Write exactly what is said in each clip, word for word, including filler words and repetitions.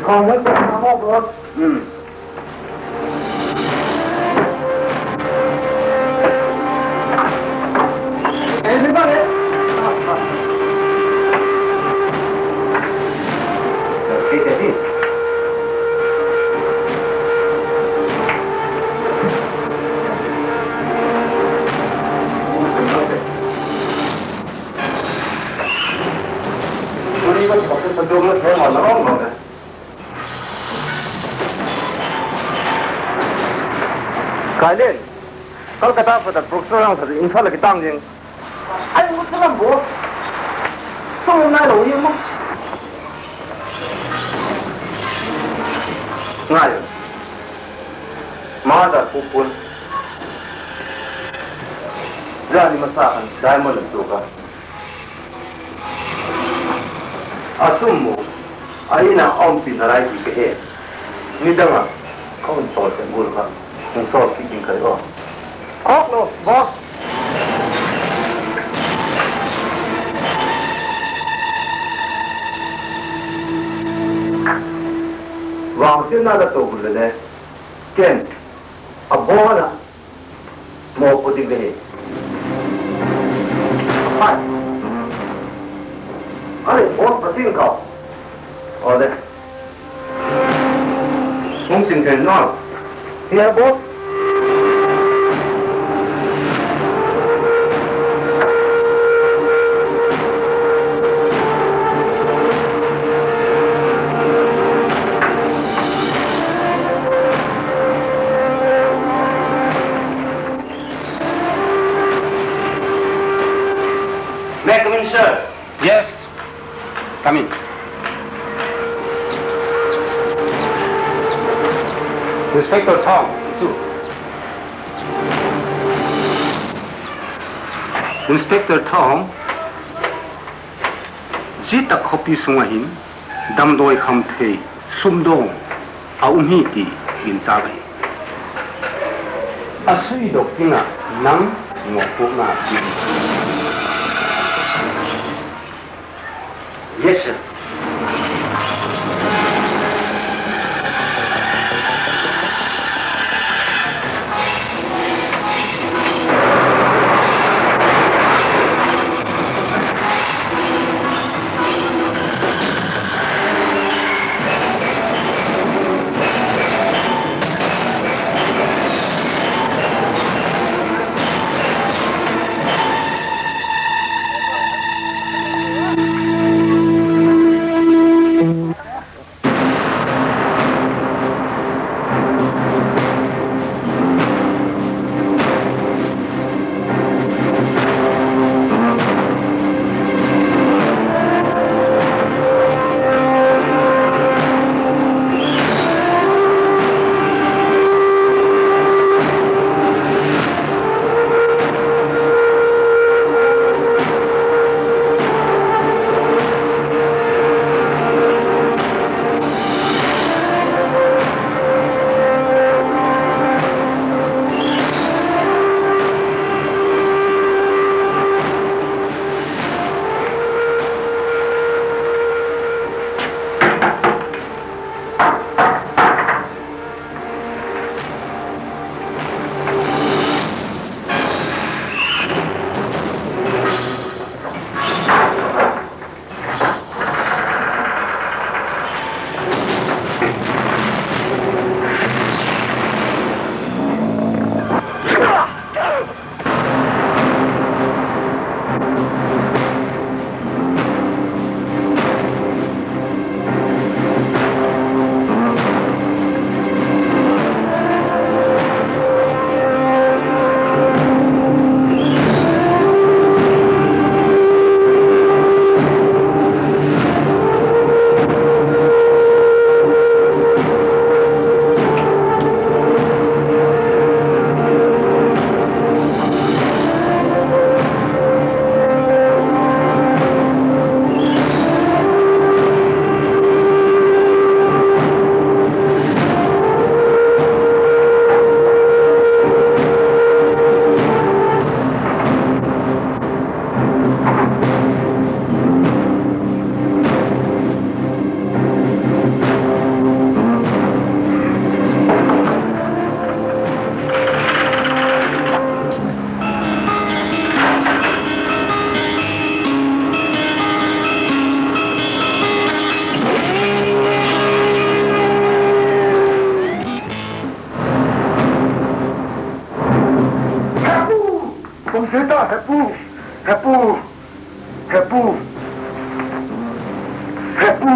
Kikhawm hoi, kikhawm hoi, boss. Kailen, Kolkata Father Brooks rang sa Imphal a kitang ding. Ai, u sa lam bo. Sung nai lo hi ma. Ngai. Mother pu pun. Zani masa khan diamond a tuak a. A sum mu, a in a um pi na lai ti ka he. Nidang a ka hun sawl sek gual kha, hun sawl kit ding ka hi aw. Khawk lo, boss. Vangsiatna la to gual le le, ken a bawn a mawpuak ding ka hi. Hai. Ani, boss, Pathian ka. Aw le. Sung sin ken no. Hiya, boss. May I come in, sir? Yes. Come in. Inspector Thawng, chu. Inspector Thawng, zia tak khawpi sung ah hin damdawi kham thei sumdawng a um hi ti ginchâk ahi. A suidok ding ah nang mawpuakna chi. Yes, sir. He pu! Kum si ta, he pu! He pu! He pu! He pu!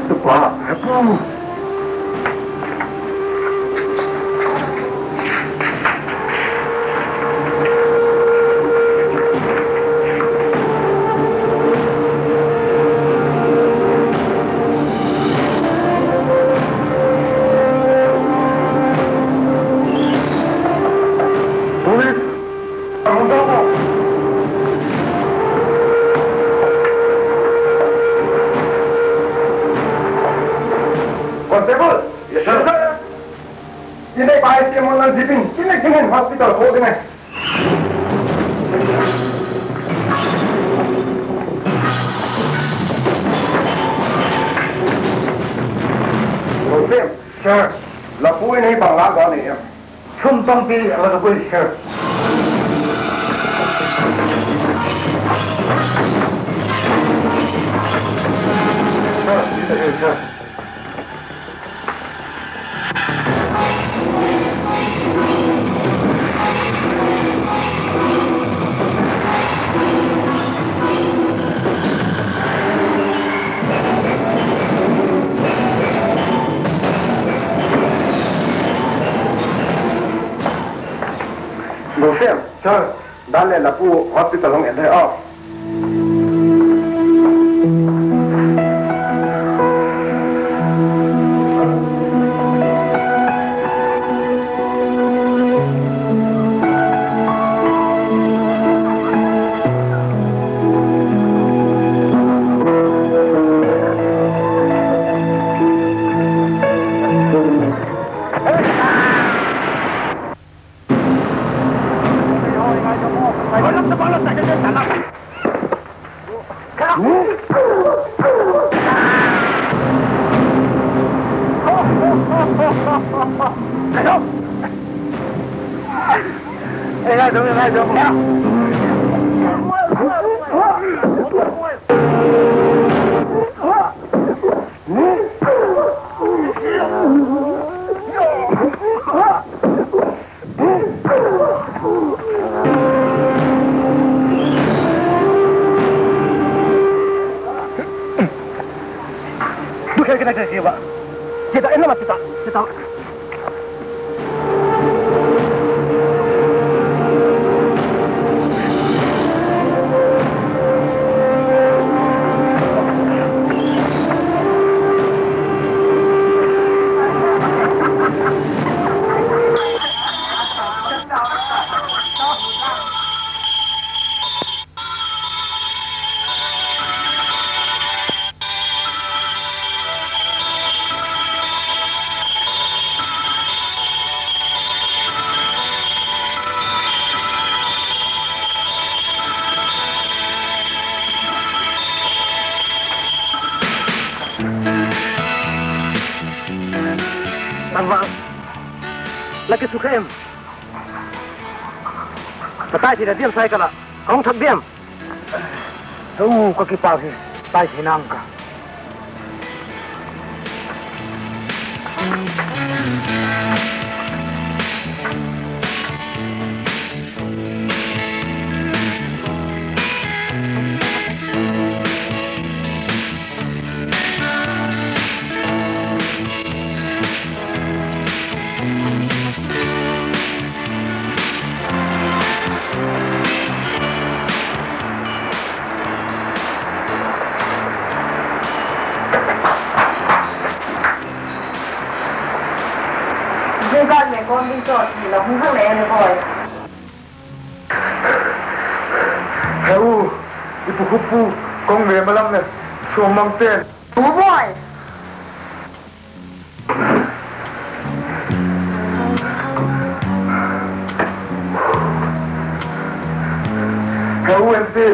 Tupa, he pu! Police! Constable! Yes, sir. Sir, i nei pa si mo nan zipin, kin le kin hospital ko ding e. Constable. Sir. La pu in ei bang la ga nei em? Thum tawngpi a la dawk ui, sir. Gosem, sir. Dan leh la pu hospital hung en de aw. Tangval, la kisukha em? Ka tai thei na diam, cycle ah ka hung thak diam? He u, ka kipâk hi, tai thei nang ka. Zia zan me kawm ding chu ti la hung hang le le boi. He u, i pu khup pu kong ve ma lam le suam mang ten. U boi. He u, en ti,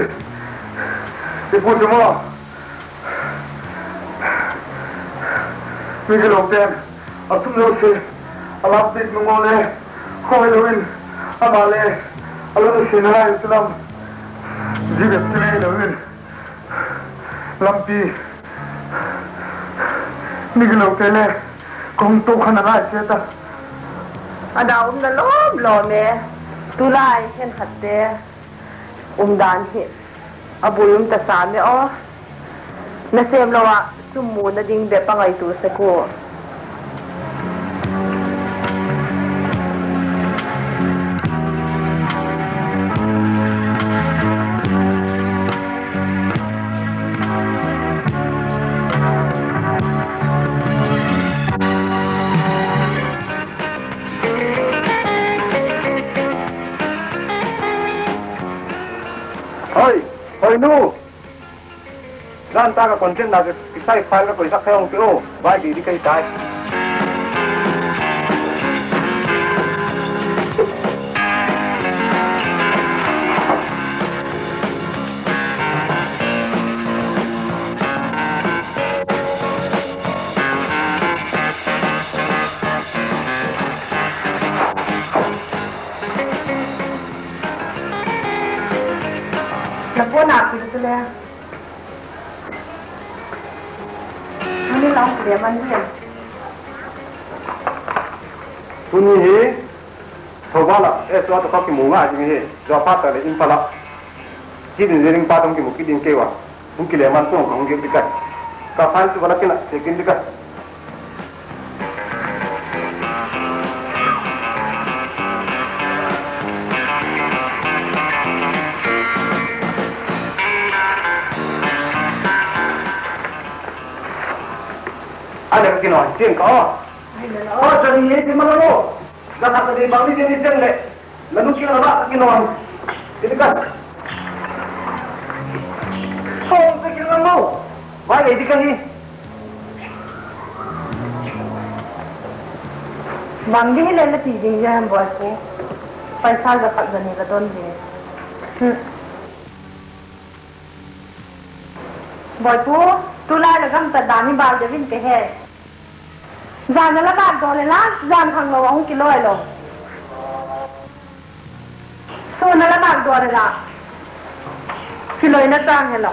i pu chu maw, migilote'n a tum zosia a lâk piak nung ua le, khawilo in ama le a la nusia nalai chu lam, zia bep chu le lo in, lampi migilote le ka hung to kha nalai chiat a. A da umna lawm lawm e, tulai khenkhatte umdan hi a bul um ta sam e aw. Nasêm lo ah sum muna ding bep a ngaitua sek ua. Hoi, hoi nu. Zan tak a content na kisai file ka koisak thei hung ti u, vai ti di kei tai. Na puan a pi tu le. Ani long pi le man hi. Tuni hi Thoubal ah S O A tawh ka kimu ngai ding hi. Zawpa ta le Imphal ah chief engineering pa tawh kimu kit ding kei ua. Hung kile man puang ka hung gil ding ka. Ka file chu va la kin a, check in ding ka. A le ka kinawn chian ka aw. Aw, chani hi ti ma lo. Ka thak ka dei bang ni ti ni chian le. La nu kil la ka kinawn. Ti di ka. Sawm ka kinawn lo. Vai ei di ka hi. Bang di hi le la ti ding zia hem Boipu. Paisa za khat za ni ka don di. Boipu, tulai la gam chat dan hi bal deu in ka he. Jan a la vâk daw le la, jan khanglo a hung kiloi lo. Sun a la vâk daw le la, kiloina chang hilo.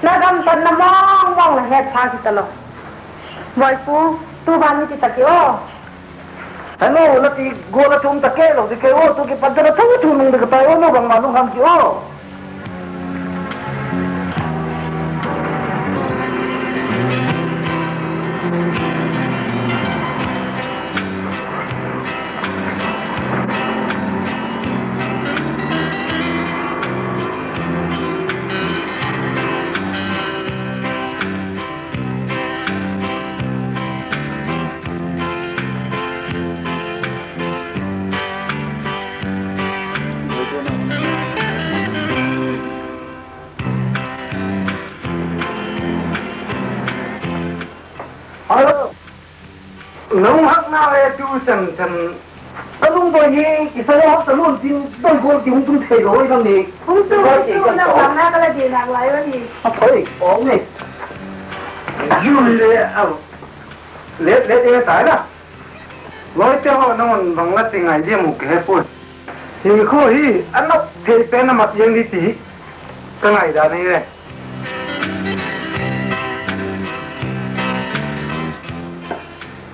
La gam chatna mawng mawng la het pha ki talo. Boipu, tu ban hi ti ta ki aw. Hanu, la ti gual a tum ta kei lo di kei aw, tu kipat dana thu thu nung di ka tai aw, nu bangma lungkham ki aw. Hello. Nung hakna e tu chan chan. Ka lungdoi hi, i sa lo hak ta lun tin, doi gual ki hung tum thei lo i lam ni. Hung tum, hung tum, nang hakna ka la di nak lai ua hi. A thoi, ong ni. Zul le, au. Let, let e tai la. Lawite haw nang un bang la ti ngai diam uh ka he puai. Hi khaw hi a nop thei pen a mat ziang di ti ka ngaidan ahi le.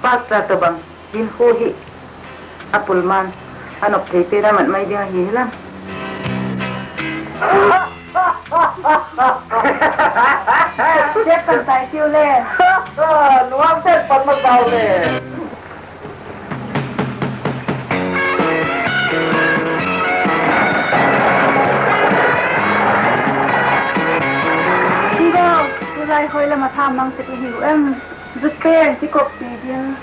Pastor tawhbang hinkhua hi a pulman a nop thei pen a mat mai ding ahi hilam. Tep kan tai tiu le. Nuam pen pan ma sau le. Go, tulai hoi lam a tha mang sek i hiu em? Zut pen kikoppi ding,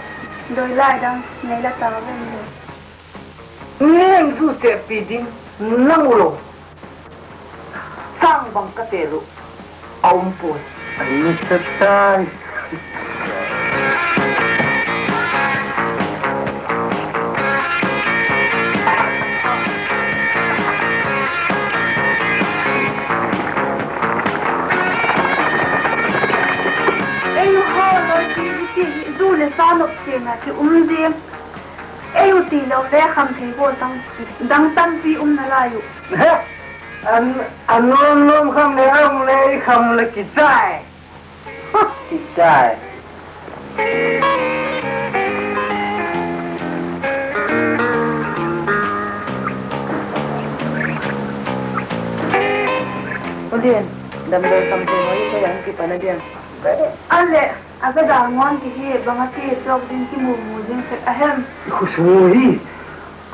doi lai dang nei la ta vem le. Neng zu cheppi ding nang u lo. Chang bang ka tel uh a um puai. Ai, mi sa tai. Ei u haw lawite hi ti hi zu le sa nop chiana ki um zing. Ei u tilo le kham thei bawl tang, dang tampi um nalai uh. He, an, a nuam nuam kham le a um le ei kham le kichai. Kichai. U Lian, damdawi kham thei mai i koi ang kipan a diam. A le, a za dal ngawn ki hi bang a ti chawk ding kimu mu ding sek a hem. I khawsung hi,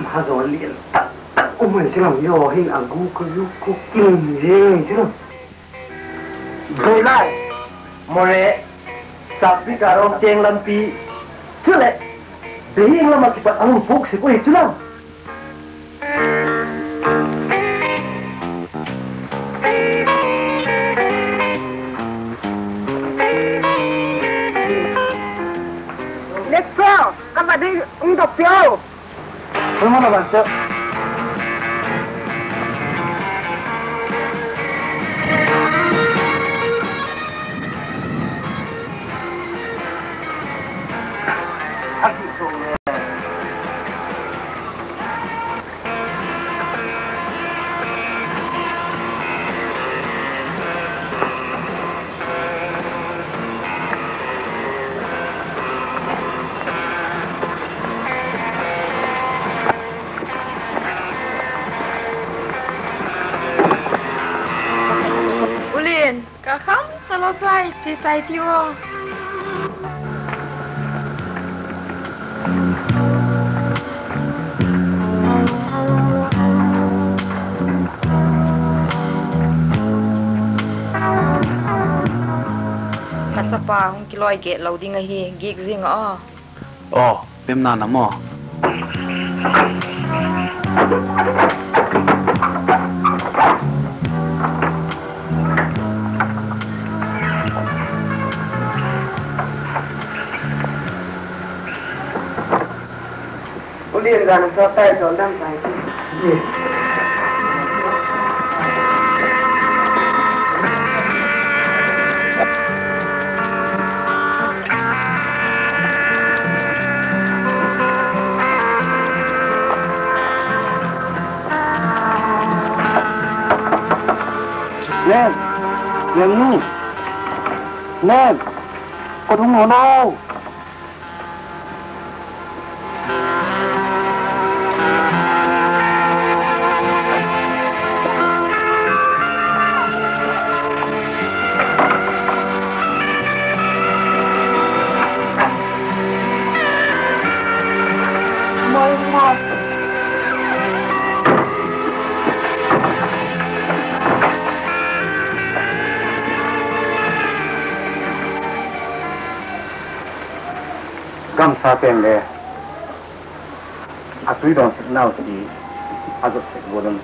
ma zaw lian tak tak um mai ti lam, zaw hin a guk a guk guk kim zing ti lam. Doi lai, Mawle, Sâkpi Karong Keng lampi, chuleh, Behiang lam ah kipat a hun puk sek ui chu lam. Let's go, ka va dei ung dok piau. Hoi mana ban se. Chia tai ti aw. Ka chapa hung kiloi get lo ding ahi, gik zing a aw. Aw, pemna na maw? U Lian, gan a sawt tai, chawl dam tai. Nem, Nem nu, Nem, ka hung hon o. Gamsate'n le a tui dawn sek nau hi a zot sek gual un,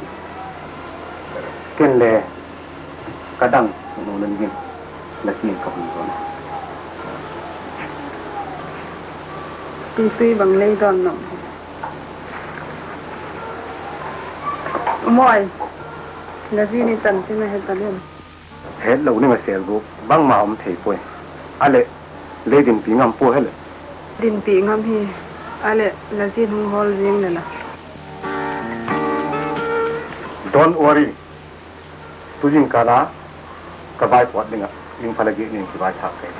ken le ka dang sek nuam dingin la kiang ka hung dawn a. Tui tui bang lei dawn nang. Mawi, la zi ni chanchin a he ta lem? Hetlo ding a sel gu bangma um thei puai. A leh, lei dinpi ngam pua he leh. Dinpi ngam hi. A leh, la zi hung hawl zing le la. Don't worry. Tu zingkal a ka vaipawt ding ah zing pha la giak ning kivaithâk thei.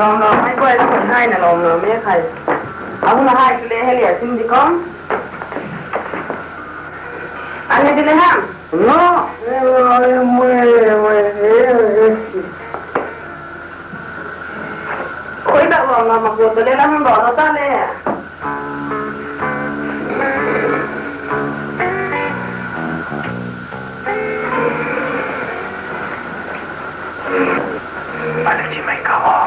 Lawm lawm mai, buai la hun hai na lawm lawm e khai. A hun hai chu le he le a sim di kom. An he di le ham. Oi, tak lawm lawm ma ko to le la hun lo lo ta le. Pale chi mai ka o.